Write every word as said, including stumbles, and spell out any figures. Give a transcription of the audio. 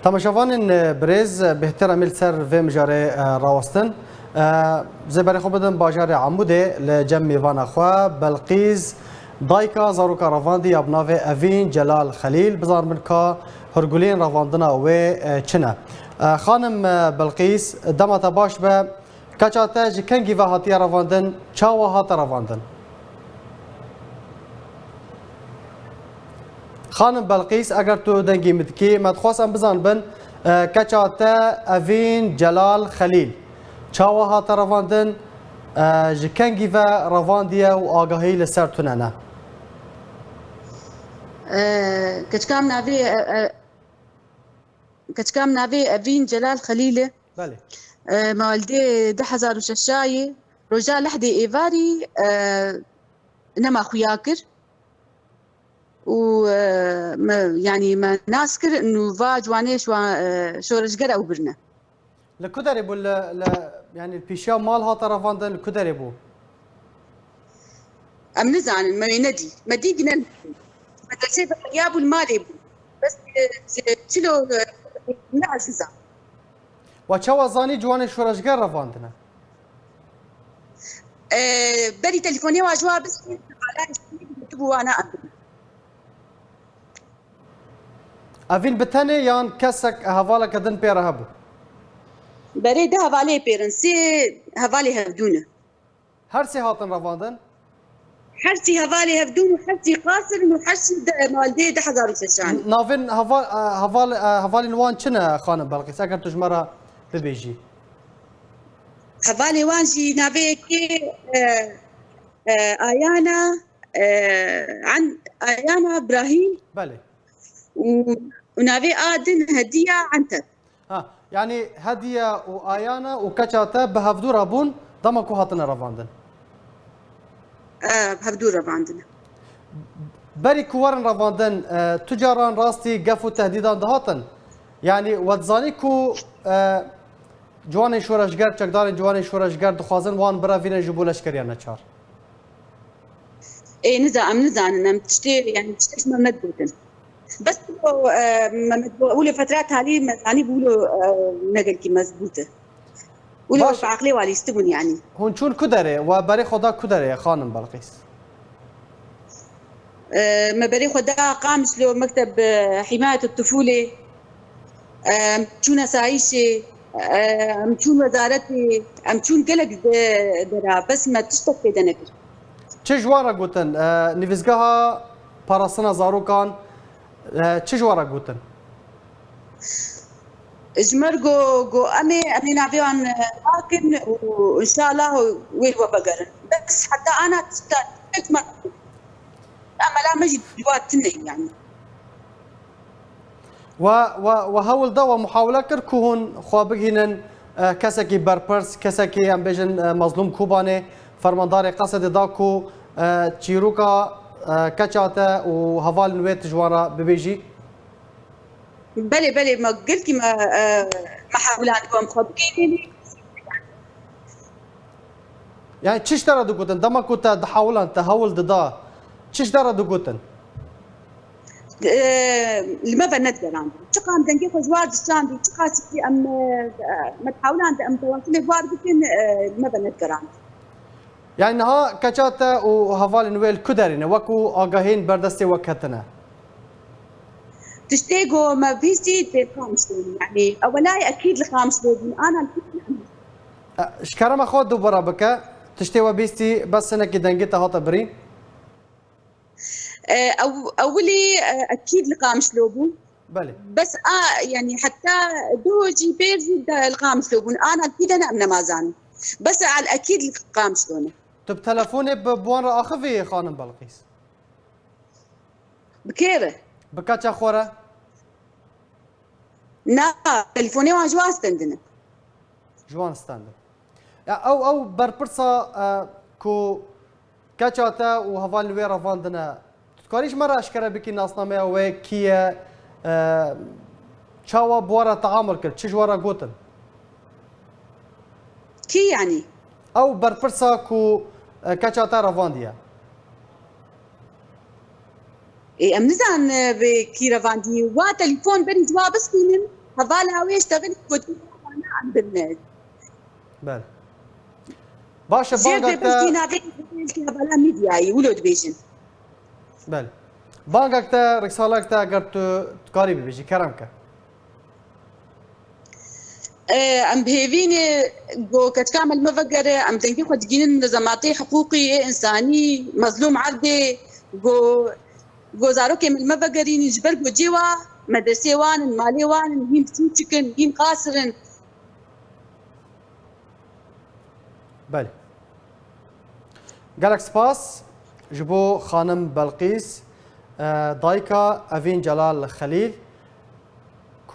Temaşevanên, e, birêz, e, bêhtir em ê li ser vê mijarê, e, rawestin. E, zêberê xwe bidin bajarê Amûdê li cem mêvana xwe, Belqîs, dayika zaroka revandî ya bi navê Evîn Celal Xelîl, bizanibin ka hurguliyên revandina wê, e, çi ne. E, xanim, e, Belqîs, dema te baş be, keça te ji kengî ve hatiye revandin, çawa hate revandin? Xanim Belqîs, eger tu dengê min dikî, me dixwest em bizanibin, e, keça te Evîn Celal Xelîl çawa hate revandin, e, ji kengî ve revandiye û agahî li ser tune ne? E, keçika min navê, e, e, keçika min navê Evîn Celal Xelîl e. Belê. E, me li dê du hezar û şeşayê, roja lehdê êvarî, e, nema xuya kir û, e, me, yanî me nas kir û va ciwanê şwa-, e, şoreşger ew birine. Li ku derê bû? Li, li, yanî li pêşiya mal hate revandin, li ku derê bû? Em nizanin, me wê nedî. Me dî gine. Me dersê vekeriya bû, li malê bû. Bes, e, çilo, e, ne ez nizam. Wa çawa zanî ciwanê şoreşger revandine? E, berî telefonê wa ji wa bistî, hevalê jî gotibû wana em. Evîn bi tenê yan kesek, hevaleke din pê re hebû? Berê du hevalê pê re ne, sê hevalê hevdû ne. Her sê hatin revandin? Her sê hevalê hevdû ne, her sê qasir ne û her sê de, mal dê du hezar û şeşan. Navên heval, e, heval, e, hevalên wan çi ne, xanim Belqîs? Eger tu ji me re bibêjî. Hevalê wan jî navê yekê, e, e, Ayana, e, An-, Ayana Brahîm. Belê. Û, û navê a din Hediya Entep. Ha, yanî Hediye û Ayana û keça te bi hevdû re bûn, dema ku hatine revandin? E, bi hevdû revandine. Berî ku werin revandin, e, tu caran rastî gef û tehdîdan dihatin? Yanî we dizanî ku, e, ciwanên şoreşger, çekdarên ciwanên şoreşger dixwazin wan birevînin ji bo leşkeriya neçar? Ê, niza-, em nizanin, em tiştê, yanî tiştê ji me nedigotin. Bes wilo, e, me, me, wilo fetra talî me zanî bû wilo, e, ne gelkî mezbût e. Wilo Baş. Bi aqlê wa lîstibûn yanî. Hûn çûn ku derê? We berê xwe da ku derê, xanim Belqîs? E, me berê xwe da Qamişlo, mekteb, e, Himayet Tufûlê. Em çûn asayîşê, em çûn wezaretê, em çûn gelek de-, dera, bes me tiştek pê de nekir. Çi ji wan re gotin? E, nivîsgeha parastina zarokan, e, çi ji wan re gotin? Ji me re go, go em ê, em ê navê wan, e, nakin û înşallah wê we vegerin. Bes heta ana tişta, tiştek ji me re gotin. Emela me jî duwa tune yanî. We, we, we hewl da, we muhawile kir ku hûn xwe bigihînin, e, kesekî berpirs, kesekî, em bêjin, e, Mazlûm Kobanê, fermandarê Qesedê da ku, e, çîroka, e, keça te û hevalên wê tu ji wan re bibêjî? Belê, belê, me gelkî me, e, me hewlan ku em xwe bigihînin. Yani çi ji te re digotin? Dema ku te dihewilan, te hewl dida, çi ji te re digotin? Eee, li me ve nedigerandin. Çiqa em dengê xwe ji war dişandî, çiqa sî em, eee, me dihewilan em tewasulê bi war bikin, eee, li me ve nedigerandin. Yani niha keça te û hevalên wê li ku derê ne? Wekû agahiyên ber destê we ketine? Tiştê ku me bihîstî, dê li Qamişlo bûn. Yanî ewelay ekîd li Qamişlo bûn. Ana li E, ji kerema xwe dubara bike. Tiştê we bihîstî, bes hinekî dengê te hate birîn. E, ew-, ewilî, e, ekîd li Qamişlo bûn. Belê. Bes a, yanî heta duh jî pêr jî de li Qamişlo bûn. Ana li kî de ne em nema zanin. Bes al ekîd li Qamişlo ne. Tu bi telefonê bi, bi wan re axivî, xanim Belqîs? Bi kê re? Bi keça xwe re? Na, telefonê wan ji wan stendine. Ji wan stendin. Ya ew, ew berpirsa, e, ku keça te û hevalên wê revandine, tu dikarî ji me re eşkere bikî nasnameya wê kî ye, e, çawa bi we re teamul kir, çi ji we re gotin? Kî yanî? Ew berpirsa ku, e, keça te revandiye. Ê, em nizanin, e, vê kî revandî. Wa telefon berî ji wa bistînin. Hevala wê ji texil gotin em birine. Belê. Baş e, Jêr bangek dê te, bejî navê hevala medyayî, wilo dibêjin. Belê. Bangek te, riksalek te, eger tu dikarî bibêjî, kerem ke. Em bi hêvî ne ku keçika me li me vegere, em dengê xwe digînin munezematê hiqûqî yê însanî, Mezlûm Evdê, ku, ku zarokê me li me vegerînin, ji ber ku cê wa medresê wan in, malê wan in, hîn biçûçik in, hîn qasir in. Belê. Gelek spas ji bo xanim Belqîs, e, dayika Evîn Celal Xelîl.